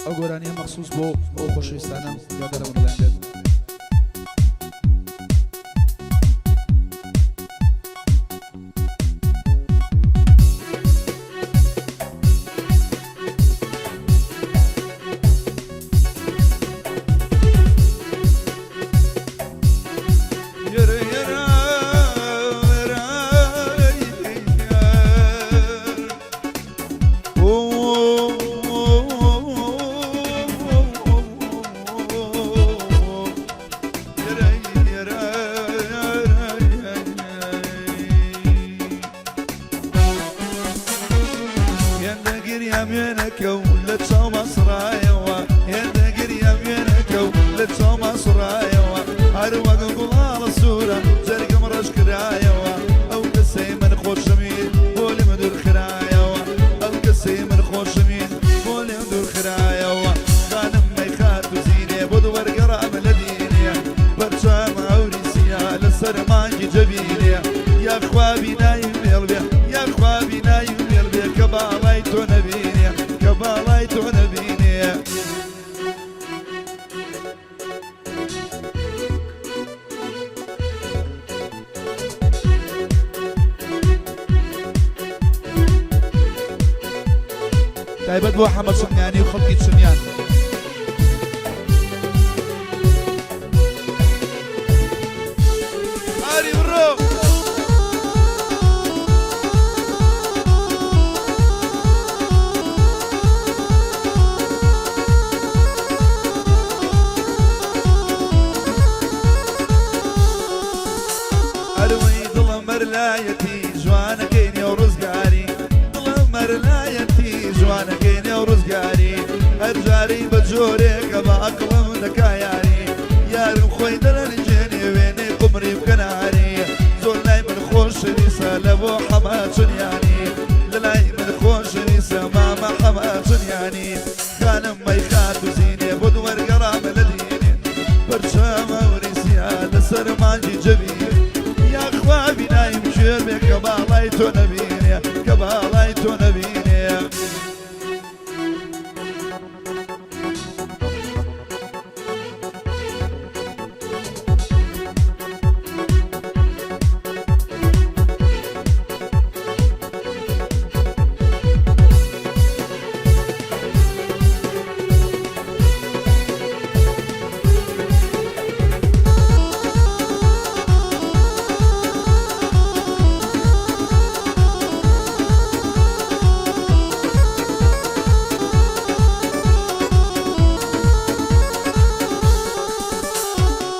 ئەو گۆرانیە مەخسوس بۆ ئەو خۆشەویستانە یادەرەوە دڵیان بێت. تایبەت بۆ حەمە چنیانی و خەڵکی چنیان. ئاری بڕۆ. ئەروەی دڵم مەرلایەتی جوانەکەی نێو ڕزگاری دڵم مەرلایەتی جوانەکەی نێو ڕزگاری هەر جارەی بە جۆرێکە بە ئەقڵم دەکا یاری یارم خۆی دەرەنجێنێ وێنەی قومری بکەناری زۆر لای من خۆشەویستە لە بۆ حەمە چنیانی لە لای من خۆشەویستە مامە حەمە چنیانی خانم مەی خاتو زینێ بۆ وەرگەڕامە لە دینێ پەرچەم ئەوری سیا لەسەر مانگی جەبین یاخوا بینایم کوێر بێ کە باڵای تۆ نەبینێ کە باڵای تۆ نەبینێ.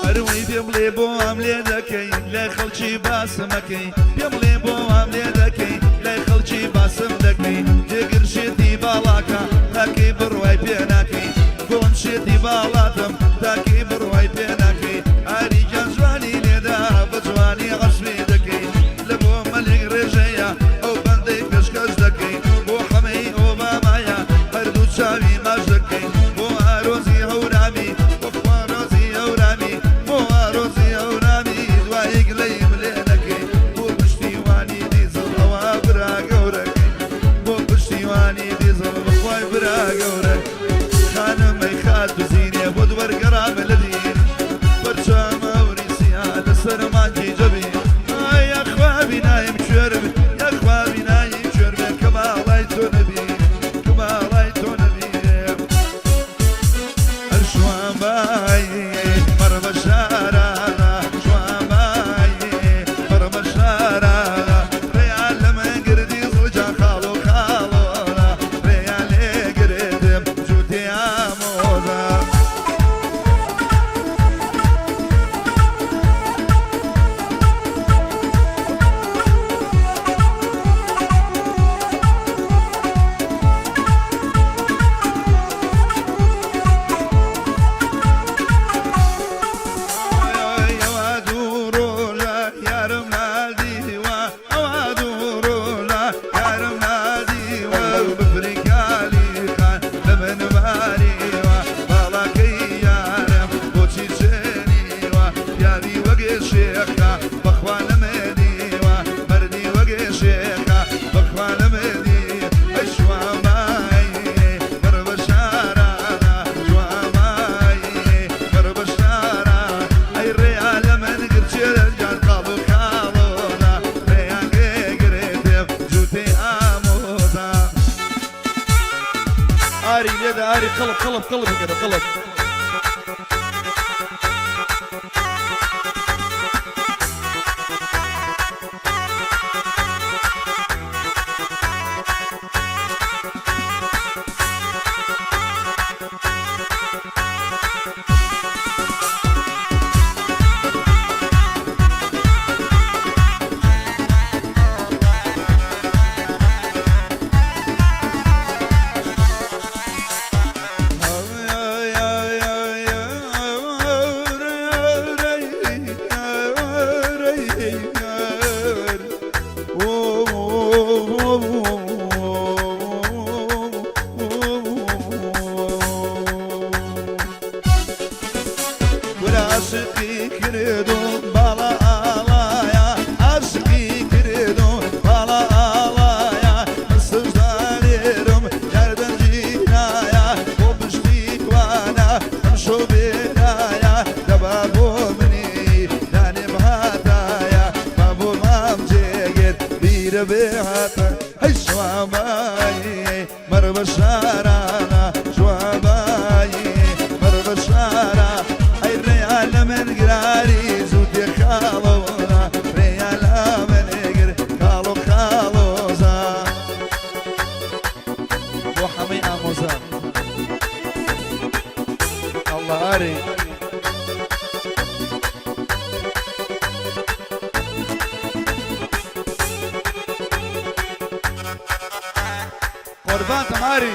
ئەروەی پێم بڵێ بۆ وام لێ دەکەی لای خەڵکی باسم ئەکەی پێم بڵێ بۆ وام لێ دەکەی لای خەڵکی باسم دەکەی جێگر شێتی باڵاکە تاکەی بڕوای پێ ناکەی گوڵم شێتی باڵاتم تاکەی بڕوای پێ ناکەی ئاری گیان جوانی لێدا بە جوانی عەشوی دەکەی لە بۆ مەلیک ڕێژەیە ئەو بەندەی پێشکەش دەکەی بۆ حەمەی ئۆبامایە هەردوو چاوی ماچ دەکەی بۆ ئارۆزی هەورامی بۆ خوارۆزی هەورامی بۆ ئارۆزی هەورامی دوایی گلەییم لێ نەکەی بۆ پشتیوانی دیزڵ ئەوە. ئاری لێدە ئاری قەڵب قەڵب قەڵب بکەرە قەڵب. کورە عاشقی کردوم باڵا ئاڵایە عاشقی کردوم باڵا ئاڵایە من سجدە لێرم یار دەنگی نایە بۆ پشتیوانە ئەمشەو بێنایە دەبا بۆ منی دانێ بهاتایە با بۆ مام جێگر بیرە بێ هاتە هەی شوامایی مەرە بە شارانە جوابایی مەرە بە شارە ئەی ڕێیا لە من گراری زوو تێ خاڵۆنا ڕێیا لە من گر خاڵۆ خاڵۆزا بۆ حەمەی ئامۆزا ئەڵڵا ئاری. قوربانتم ئاری.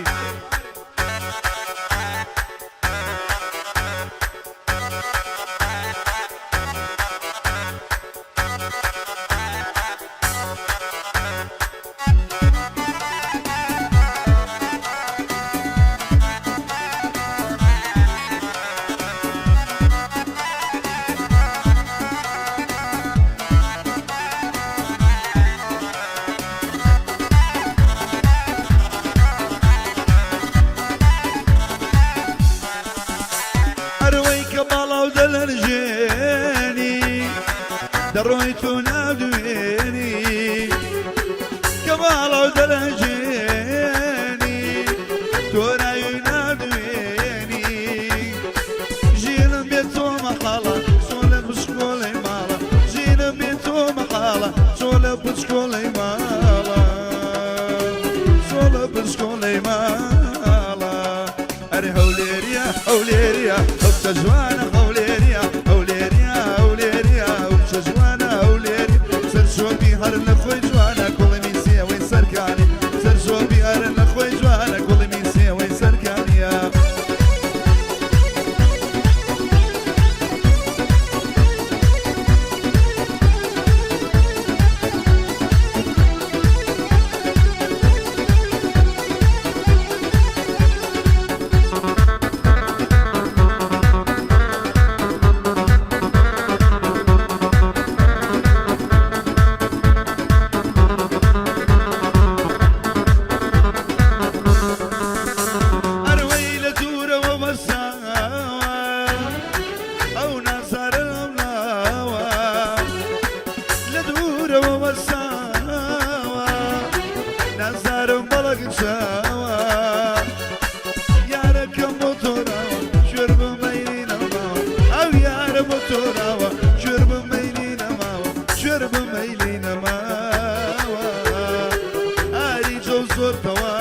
ئەروەی کە باڵاو دەلەرژێنی دەڕۆی تۆ نادوێنی کە باڵاو دەلەرژێنی تۆ ناوی نادوێنی ژینم بێ تۆ مەحاڵە چۆن لە بچکۆڵەی ماڵە ژینم بێ تۆ مەحاڵە چۆن لە بچکۆڵەی ماڵە چۆن لە بچکۆڵەی ماڵە ئەرێ هەولێریە هەولێریە ئەو کچە جوانە هەولێریە هەولێریە هەولێریە ئەو کچە جوانە هەولێری سەرشۆپی هەر لە خۆی جوانە گوڵمی سێوەی سەرکانی سەرشۆپی هەر لە خۆی جوانە گوڵمی سێوەی سەرکانیە. ئەروەی لە دوورەوە بەساوە ئەو نازارە لەولاوە لە دوورەوە وەساوە نازارم بەڵک چاوە یارەکەم بۆ تۆراوە کوێر بمەیلی نەماوە ئەو یارە بۆ تۆراوە کوێر بمەیلی نەماوە کوێر بمەیلی نەماوە ئاری جەو زۆر تەواوە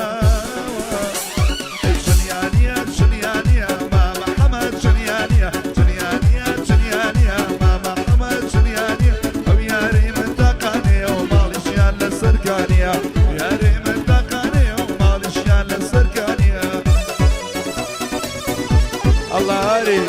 ئەی چنیانیە چنیانیە مامە حەمە چنیانیە چنیانیە چنیانیە مامە حەمە چنیانیە ئەو یارەی من تاقانەیە و ماڵیشیان لەسەر کانیە یارەی من تاقانەیە و ماڵیشیان لەسەر کانیە ئەڵڵا ئاری.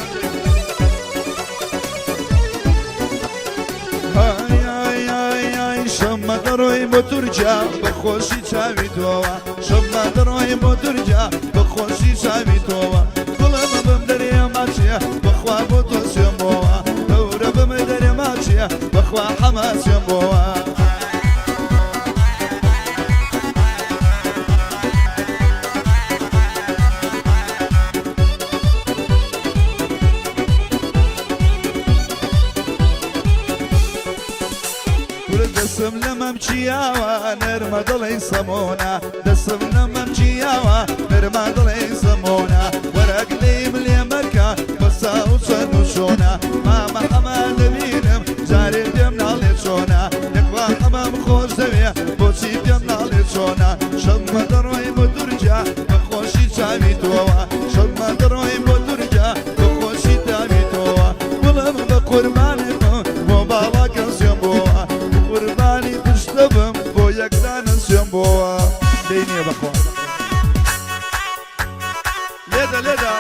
ئای ئای ئای ئای شەممە دەڕۆی بۆ تورکیا بە خۆشی چاوی تۆوە شەممە دەڕۆی بۆ تورکیا بە خۆشی چاوی تۆوە گوڵە ببم دەرێ ماچیە بەخوا بۆ تۆ سوێم بۆوە دەورە بم دەرێ ماچیە بەخوا حەمە سوێم بۆوە. کورە دەسم لە مەمکی یاوە نەرمە دڵی سەمۆنە دەسم لە مەمکی یاوە نەرمە دڵی سەمۆنە وەرەک لێم لێ مەکە بەسا و چەند و چۆنە مامە حەمە دەبینم جارێ پێم ناڵێ چۆنە یەکوا حەمەم خۆش دەوێ بۆچی پێم ناڵێ چۆنە شەممە دەڕۆی بۆ تورکیا بە خۆشی چاوی تۆوە شەممە دەڕۆی بۆ تورکیا بە خۆشی تاوی تۆوە گوڵم بە قوربانی بم بۆ باڵاکەم سوێن بۆوە قوربانی پشتە بم بۆ یەک دانە سوێن بۆوە دەی نییە بەخوا لێدە لێدە.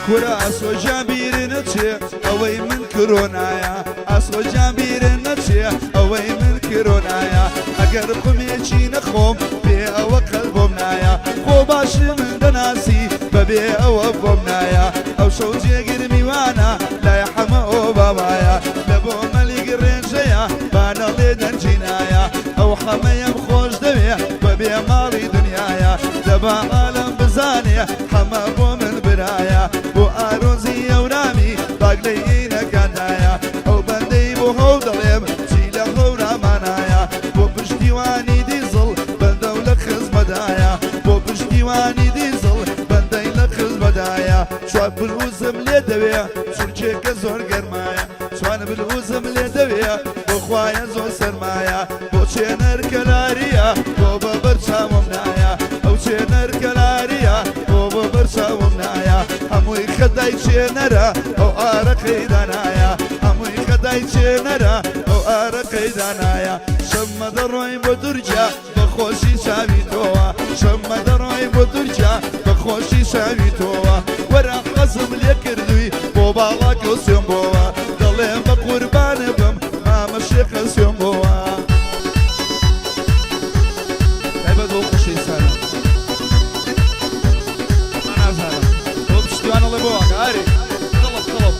کورە ئاسۆ گیان بیرت نەچێ ئەوەی من کرۆنایە ئاسۆ گیان بیرت نەچێ ئەوەی من کرۆنایە ئەگەر قومێکی نەخۆم بێ ئەوە قەت بۆم نایە خۆ باشی من دەناسی بەبێ ئەوە بۆم نایە ئەو شەو جێگر میوانە لای حەمە ئۆبامایە لە بۆ مەلیک ڕێژەیە با نەڵێ دەنجینایە ئەو حەمەیەم خۆش دەوێ بەبێ ماڵی دنیایە دەبا عالەم بزانێ حەمە بۆ من برایە بۆ ئارۆزی ئەورامی باگلەی نەکاندایە ئەو بەندەی بۆ هەو دەڵێم چی لە هەورامانایە بۆ پشتیوانی دیزڵ بەندە و لە خزمەدایە بۆ پشتیوانی دیزڵ بەندەی لە خزمەدایە چوار بلوزم لێ دەوێ چورکێکە زۆر گەرمایە چوان بلوزم لێ دەوێ بۆ خوایە زۆر سەرمایە بۆ چێنەر کەلاریە بۆ بە بەر چاوم نایە ئەو چێنەر کەلاریە بۆ بە بەر چاوم نایە هەمووی خەتای چێنەرە ئەو ئارەقەی دانایە هەمووی خەتای چێنەرە ئەو ئارەقەی دانایە شەممە دەڕۆین بۆ تورکیا بە خۆشی چاوی تۆوە شەممە دەڕۆین بۆ تورکیا بە خۆشی چاوی تۆوە وەرە حەزم لێ کردووی بۆ باڵاکە سوێن بۆوە دەڵێم بە قوربانە بم مامە شێخە سوێن بۆوە تایبەت بۆ خۆشەویستانە نازانم بۆ پشتیوانەڵێ بۆ ئاری قەڵب قەڵب.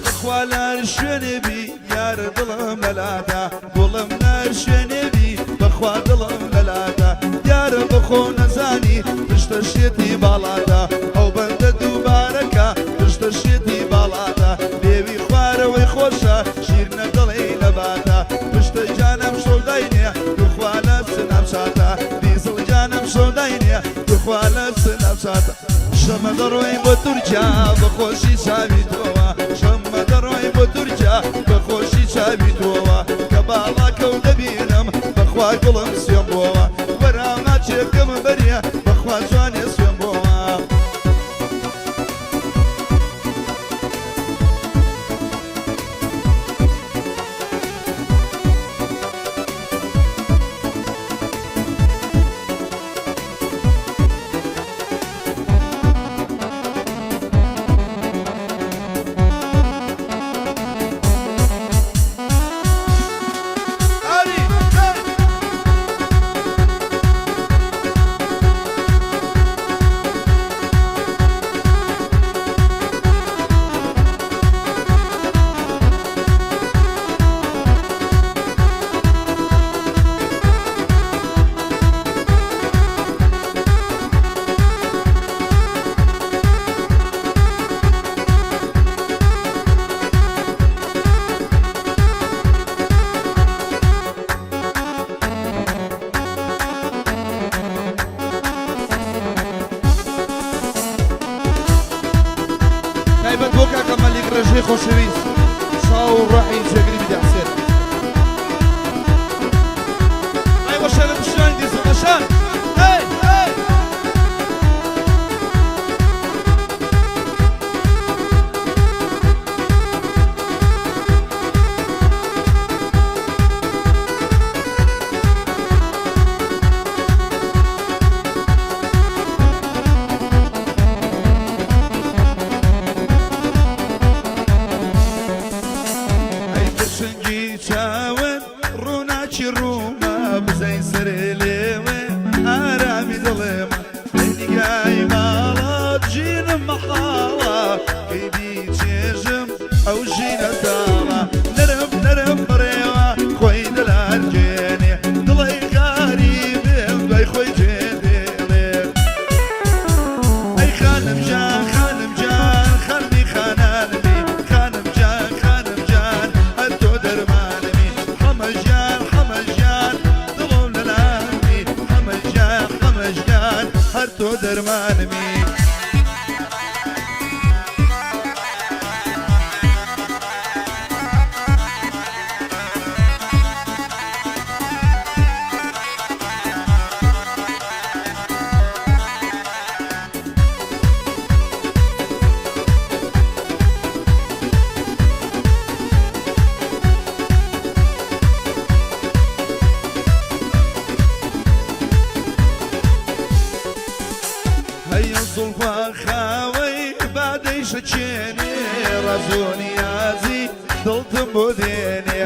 بەخوا لار شوێنێ بی یارە دڵم لەلادا گوڵم لار شوێنێ بی بەخوا دڵم لەلادا یارە بەخۆ نەزانی پشتە شێتی باڵادا ئەو بەندە دووبارەکە پشتە شێتی باڵادا لێوی خوارەوەی خۆشە شیرنە دڵی لەباتە پشتە گیانم شەو داینێ توخوا لە سناپ چاتە دیزڵ گیانم شەو داینێ توخوا لە سناپ چاتە شەمە دەڕۆین بۆ تورکیا بە خۆشی چاوی تۆوە شەمە دەڕۆین بۆ تورکیا بە خۆشی چاوی تۆوە کە باڵاکەو دەبینم بەخوا گوڵم سوێن بۆوە وەرە ماچێکم بەریە بەخوا جوانێ سوێن بۆوە. تایبەت بۆ کاکە مەلیک ڕێژەی خۆشەویست چاو و ڕۆحی جێگری بدە حسێن. سەرێ لێوێ ئارامی دڵێمە لە نیگای ماڵە ژینم مەحاڵە کەی بیچێژم ئەو ژینە تاڵە نەرم نەرم بڕێوە خۆی دەلارگێنێ دڵی غەریبێم دوای خۆی جێ دێڵێ. ئەی خانم جان خانم جان خانمی خانانمی خانم جان خانم جان هەر تۆ دەرمانمی حەمە ژیان حەمە ژیان دڵم لەلامی حەمە ژیان حەمە ژیان هەر تۆ دەرمانمی. هەیە زوڵفا خاوەی بادەی شەچێنێ ڕازۆ نیازی دڵتم بۆ دێنێ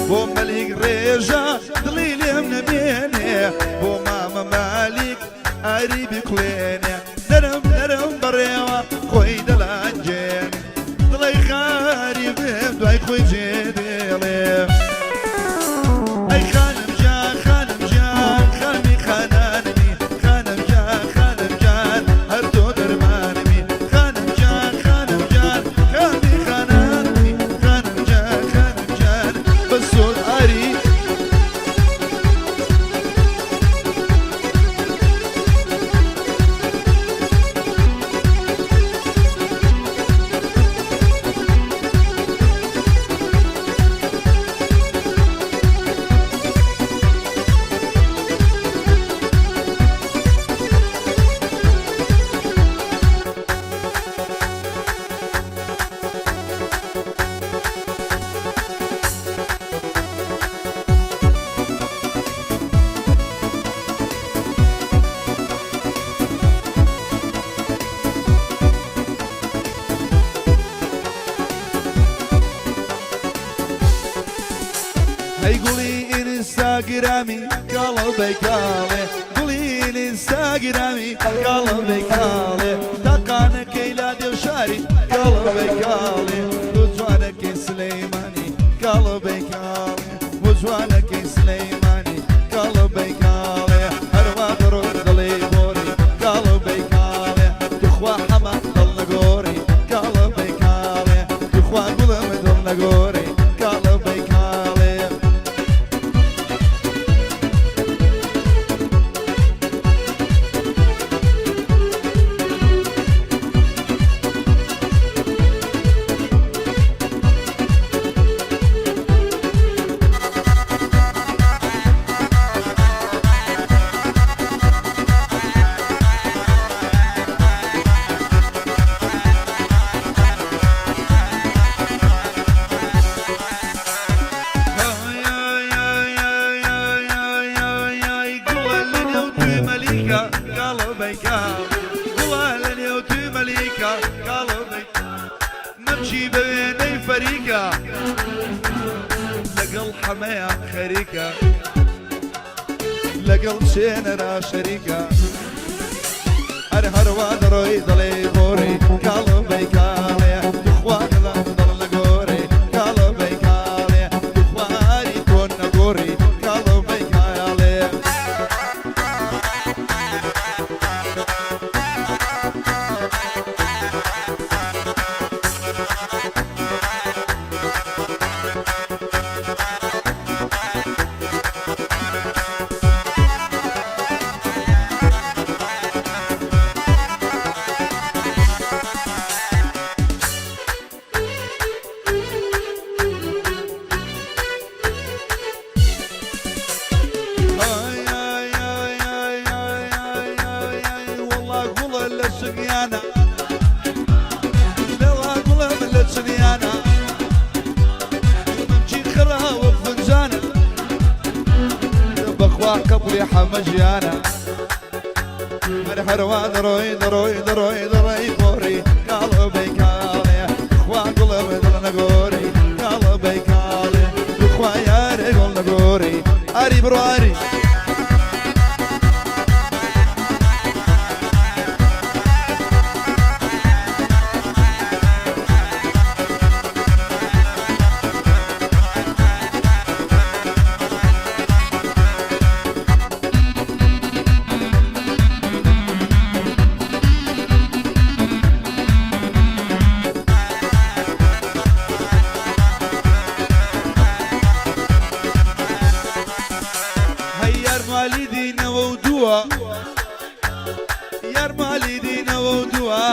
بۆ مەلیک ڕێژە دڵی لێم نەمێنێ بۆ مامە مالیک ئاری بکڵێنێ نەرم نەرم بەڕێوە خۆی دەلانجێنێ دڵی غەریبم دوای خۆی جێ دێڵێ. ئەی خانم جان خانم جان خانمی خانانمی خانم جان خانم جان هەر تۆ دەرمانمی خانم جان خانم جان خانمی خانانمی خانم جان خانم جان بەس تۆ ئاری. هەی گوڵی ئینستاگرامی کاڵە بەیکاڵێ گوڵی ئینستاگرامی کاڵە بەیکاڵێ تاقانەکەی لا دێو شاری کاڵە بەیکاڵێ بۆ جوانەکەی سلەیمانی کاڵە بەیکاڵێ بۆ جوانەکەی سلەیمانی کاڵە بەیکاڵێ هەروا دڕۆ دڵی بۆری کاڵە بەیکاڵێ توخوا حەمە دڵ نەگۆڕی کاڵە بەیکاڵێ توخوا گوڵم دڵ نەگۆڕی کاڵە بەیکاڵێ. گوڵە لە نێو توی مەلیکە کاڵە بەیکاڵ گوڵە لە نێو توی مەلیکە کاڵە بەیکاڵ مەمچی بە وێنەی فەریکە لەگەڵ حەمەیە خەریکە لەگەڵ چێنەرا شەریکە هەر هەروا دەڕۆی دڵێ بۆڕی کاڵە بەیکاڵێ توخوا دڵم دڵ نەگۆڕێ کاڵە بەیکاڵێ توخواری تۆ نەگۆڕی کاڵە بەیکاڵێ. ئای ئای ئای ئای ئای ئای ئای ئای وەڵا گوڵە لە چنیانە لەوا گوڵم لە چنیانە مەمکی خراوە فنجانە بەخوا قەبڵی حەمە ژیانە هەر هەروا دەڕۆی دەڕۆی دەڕۆی دەڕۆی بۆڕی کاڵە بەیکاڵێ خوا گوڵم دڵ نەگۆڕی کاڵە بەیکاڵێ توخوا یارێ گوڵ نەگۆڕی ئاری بڕۆ ئاری. مالیدی 92ە، یار مالیدی 92ە،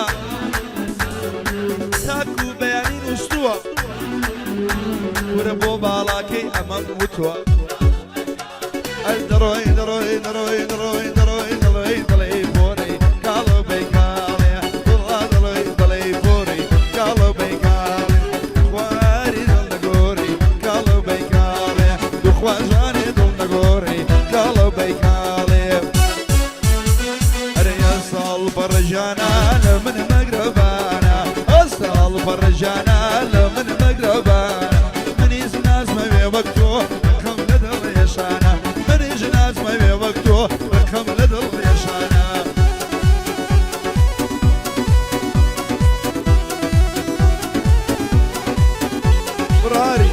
تاکو بەیانی نووسووە، کورە بۆ باڵاکەی ئەمەم وتووە. ئەی دەڕۆی دەڕۆی دەڕۆی دەڕۆی دەڕۆی دەڵێی دەڵێی بۆرەی کاڵۆ بەی کاڵێ، وڵا دەڵێی دەڵێی بۆرەی کاڵۆ بەی کاڵێ، خواری دڵ نەگۆڕی کاڵۆ بەی کاڵێ، دوخوا ژانێ دڵ نەگۆڕی کاڵۆ بەی کاڵێ. ئەرێ ساڵ پەڕژانە لە من مەگرەبانە، ئەساڵ پەڕژانە لە من مەگرەبانە، منیش نازمەوێ وەک تۆ ڕقم لە دڵ ڕێشانە، منیش نازمەوێ وەک تۆ ڕقم لە دڵ ڕێشانە. بڕاری.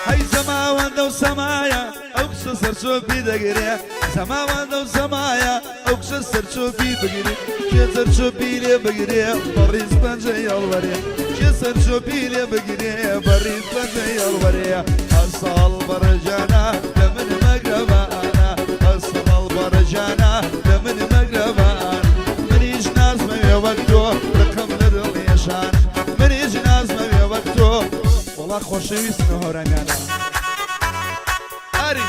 هەی زەماوەندە و سەمایە، ئەو کچە سەرچۆپی دەگرێ، زەماوەندە و سەمایە، ئەو کچە سەرچۆپی بگرێ، کێ سەرچۆپی لێ بگرێ بەڕیز پەنجەی هەڵوەرێ، کێ سەرچۆپی لێ بگرێ بەڕیز پەنجەی هەڵوەرێ. ئەساڵ بەڕەجانە لە من مەگرەبانە، ئەساڵ بەڕەجانە لە من مەگرەبان، منیش نازمەوێ وەک تۆ ڕقم لە دڵێشان، منیش نازمەوێ وەک تۆ. وەڵا خۆشەویستن و هەورامیانە. ئاری.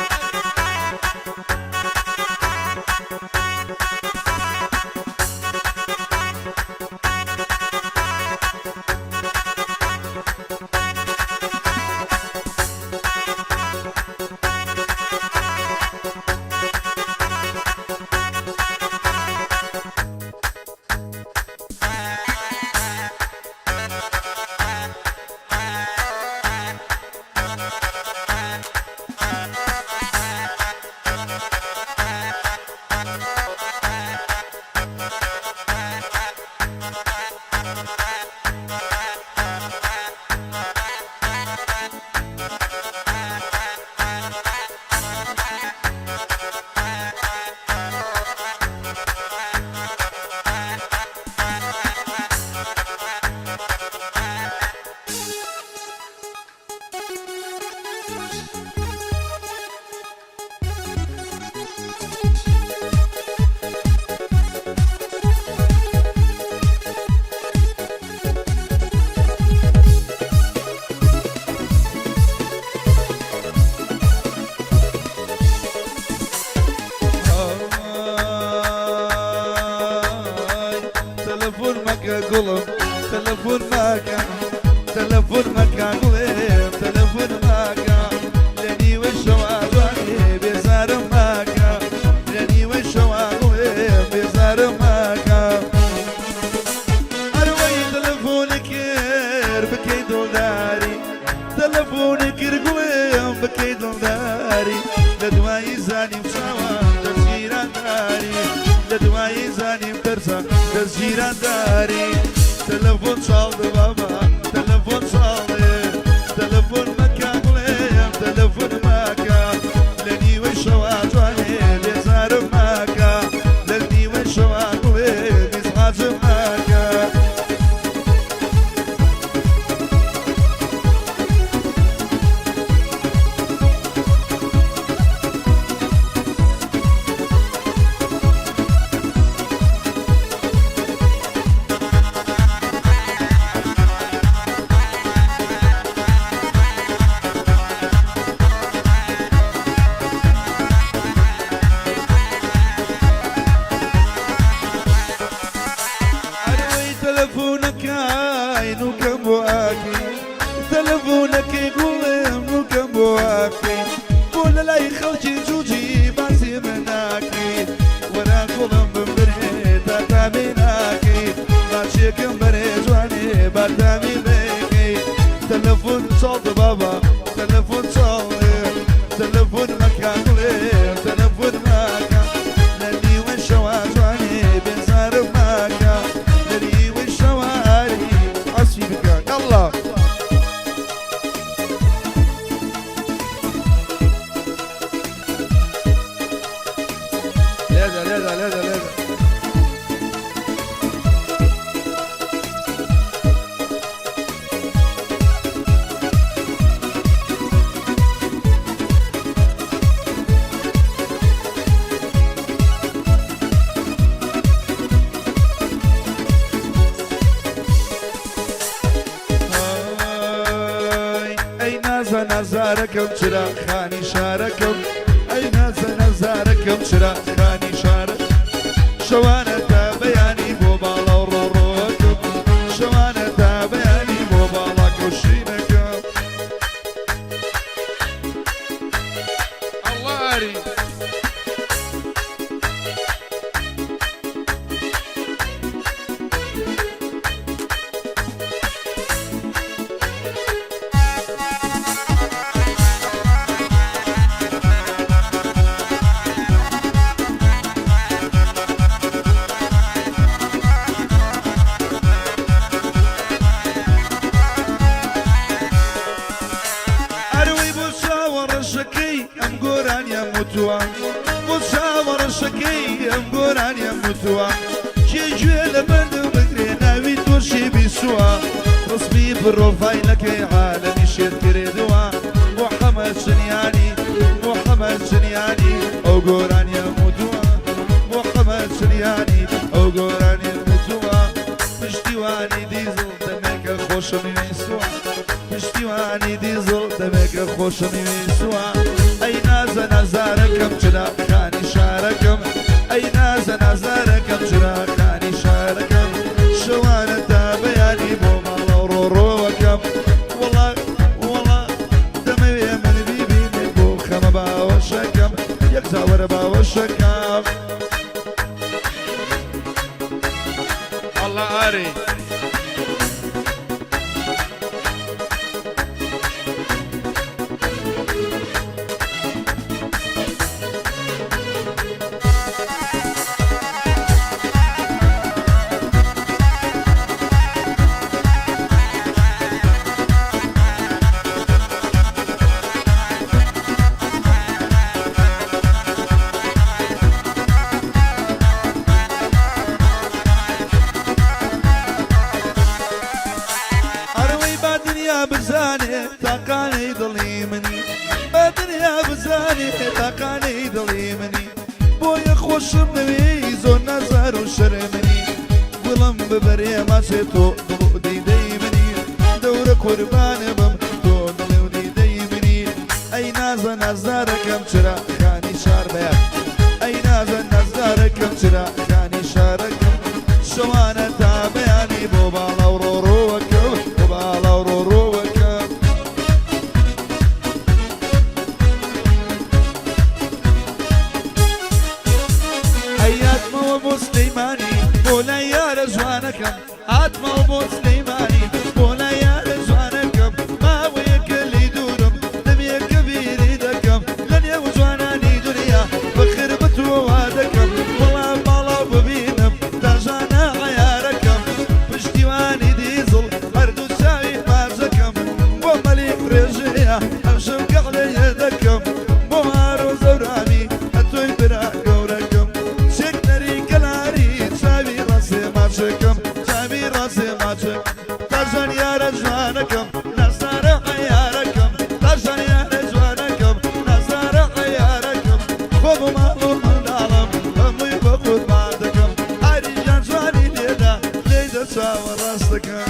تەلەفۆن مەکە گوڵم، تەلەفۆن مەکە، تەلەفۆن مەکە گوڵێم، تەلەفۆن مەکە لە نیوەی شەوا جوانێ بێزارم مەکە، لە نیوەی شەوا گوڵێم بێزارم مەکە. ئەروەی تەلەفۆن کرد بکەی دڵداری، تەلەفۆن کرد گوڵێم بکەی دڵداری، لە دوایی زانیم چاوان دەستگیرانداری، لە دوایی زانیم ترسە دەستگیرانداری. تەلەفۆن چاڵدە بابا، تەلەفۆن چاڵێ، تەلەفۆن مەکە گوڵێم، تەلەفۆن مەکە لە نیوەی شەوا جوانێ بێزارم مەکە، لە نیوەی شەوا گوڵێ میزعاجم مەکە. ئەرەوەی تەلەفۆنەکەی نوکەم بۆ ئاکەی، تەلەفۆنەکەی گوڵم نوکەم بۆ ئاکەی، بۆ لە لای خەڵکی جوجی باسی من ناکەی، وەرە گوڵم بمبرێ تا تامی ناکەی، ماچێکم بەرێ جوانێ با تامی بکەی. تەلەفۆن چاڵدە بابا، تەلەفۆن چاڵێ، تەلەفۆن مەکە گوڵێ، تەلەفۆن مەکە لە نیوەی شەوا جوانێ بێزارم مەکە، لە نیوەی شەواری عەسفی بکە یاڵڵا. نازە نازارەکەم چراخانی شارەکەم، ئەی نازە نازارەکەم چراخانی شارە، شەوانە تا بەیانی بۆ باڵا و ڕۆڕۆکەم، شەوانە تا بەیانی بۆ باڵا کەوشینەکەم. ئەڵڵاری. ئەروەی بۆ چاوە ڕەشەکەی ئەم گۆرانیان وتووە، بۆ چاوە ڕەشەکەی ئەم گۆرانیان وتووە، کێ گوێ لە بەردم بگرێ ناوی تۆشی بیسووە، ڕسمی پڕۆفایلەکەی عالەمی شێت کردووە، محەمەد چنیانی، محەمەد چنیانی ئەو گۆرانیان وتووە، محەمەد چنیانی ئەو گۆرانیان وتووە، پشتیوانی دیزڵ دەمێکە خۆشم ویستووە، پشتیوانی دیزڵ دەمێکە خۆشم ویستووە، ئەی نازە نازارەکەم چراخانی شارەکەم، ئەی نازە نازارەکەم چراخانی شارەکەم، شەوانە تا بەیانی بۆ ماڵەوە ڕۆڕۆوەکەم، وەڵا وەڵا دەمەوێ من بیبینێ بۆ خەمە باوەشەکەم، یەک جاوەرە باوەشەکەم. ئەڵڵا ئاری. ئەرەوەی با دنیا بزانێ تاقانەی دڵی منی، با دنیا بزانێ تاقانەی دڵی منی، بۆیە خۆشم دەوێی زۆر نازار و شەرمنی، گوڵم ببەرێ ماچێ تۆ دڵ و دیدەی منی، دەورە قوربانە بم تۆ دڵی و دیدەی منی، ئەی نازە نازدارەکەم چراخانی شار بەیان، ئەی نازە نازدارەکەم چراخانی شارەکەم، شەوانە تا بەیانی بۆ باڵا و ڕۆڕۆوەکەم، بۆ باڵا و ڕۆڕۆوەکەم. ئەی هاتمەوە بۆ سلەیمانی بۆ لای یارە جوانەکەم، هاتمەوە بۆ سلەیمانی بۆ لای یارە جوانەکەم، ماوەیەکە لێی دوورم دەمێکە بیری دەکەم، لە نێو جوانانی دنیا فەخر بە تۆوە دەکەم، وەڵا باڵا ببینم تاژانە عەیارەکەم، پشتیوانی دیزڵ هەردوو چاوی ماچەکەم، بۆ مەلیک ڕێژەیە ئەمشەو گەعلەیە دەکەم، بۆ ئارۆ زەورامی ئەتۆی برا گەورەکەم، چێکنەری کەلاری چاوی ڕاسێ ماچەکەم، چاوی ڕاسێ ماچەکەم، تاژان یارە جوانەکەم نازدارە عەیارەکەم، تاژان یارە جوانەکەم نازدارە عەیارەکەم، خۆم و ماڵ و منداڵم هەمووی بە قوربان دەکەم، ئاری گیان جوانی لێدا لێی دە چاوە ڕاستەکەم.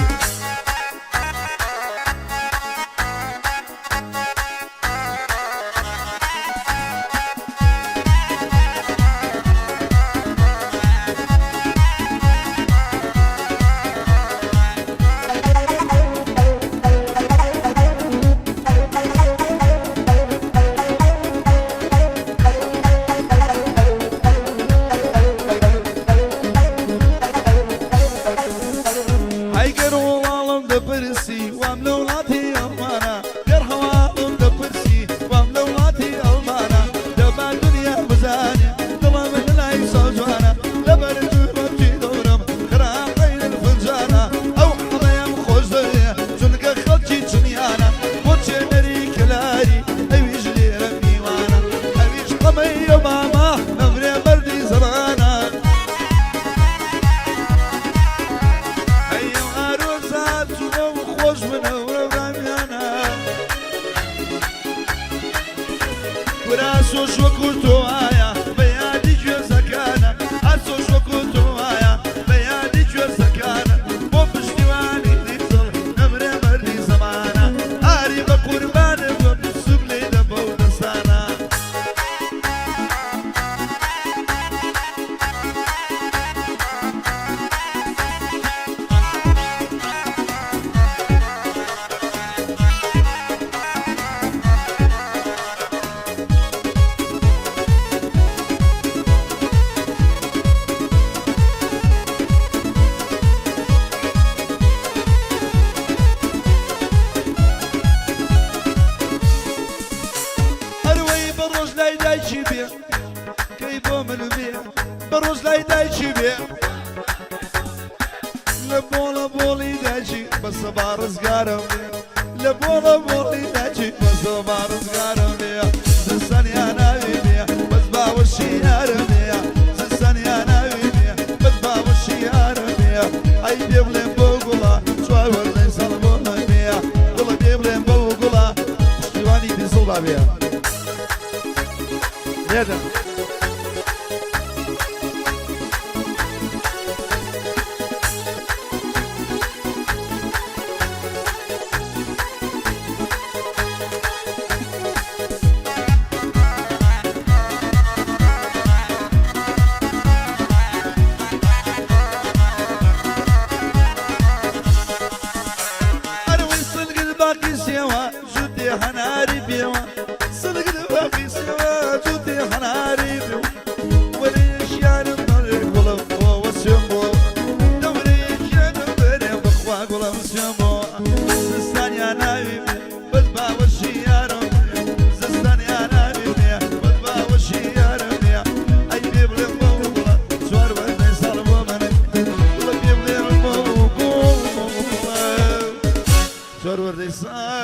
ئەی گەر وڵاڵم دەپرسی وام لە وڵاتی ئەڵمانە، گەر هەواڵم دەپرسی وام لە وڵاتی ئەڵمانە، دەبا دنیا بزانێ دڵم لە لای چاوجوانە، لەبەر دوورەکی دەورم خراپەی فنجانە، ئەو حەڵەیەم خۆش دەوێ چونکە خەڵکی چنیانە، بۆ چێنەری کەلاری ئەویش لێرە میوانە، ئەویش حەمەی ئۆباما نەمرێ مەردی زەمانە. ئەی ئەو ئارۆزا چووە و خۆش بنە ورەورامیانە، کورا سۆش وەکو تۆ وایە بە یادی گوێزەکانە، ئاسۆش وەکو تۆ وایە بە یادی گوێزەکانە، بۆ پشتیوانی دیزڵ نەمرێ مەردی زەمانە، ئاری بە قوربانت بم. بە ڕۆژ لای دایکی بێ لە بۆڵە بۆڵی دایکی بەسە با ڕزگارم بێ لە بۆڵە بۆڵی دایکی بەسە با ڕزگارم بێ زستانیان ناوی بێ بەس باوەشی یارم بێ زستانیان ناوی بێ بەس باوەشی یارم بێ ئەی پێ بڵێم بۆ گوڵە چوار وەرزەی ساڵ بۆ من بێ گوڵە پێ بڵێم بۆ گوڵە پشتیوانی دیزڵ با بێ لێدەم. ئەرەوەی سلگت باقی سێوە جووتێ هەناری پێوە سلگت باقی سێوە جووتێ هەناری پێوە وەرێ ژیانم بەرێ گوڵم بۆوە سوێم بۆ دەورێ ژیانم بەرێ بەخوا گوڵم سوێم بۆ زستانیان ناوی بێ بەس باوەشی یارم بێ زستانیان ناوی بێ بەس باوەشی یارم بێ ئەی پێ بڵێم بۆ گوڵە چوار وەرزەی ساڵ بۆ منە گوڵە پێ بڵێم بۆ گوڵە چوار وەرزەی ساڵ.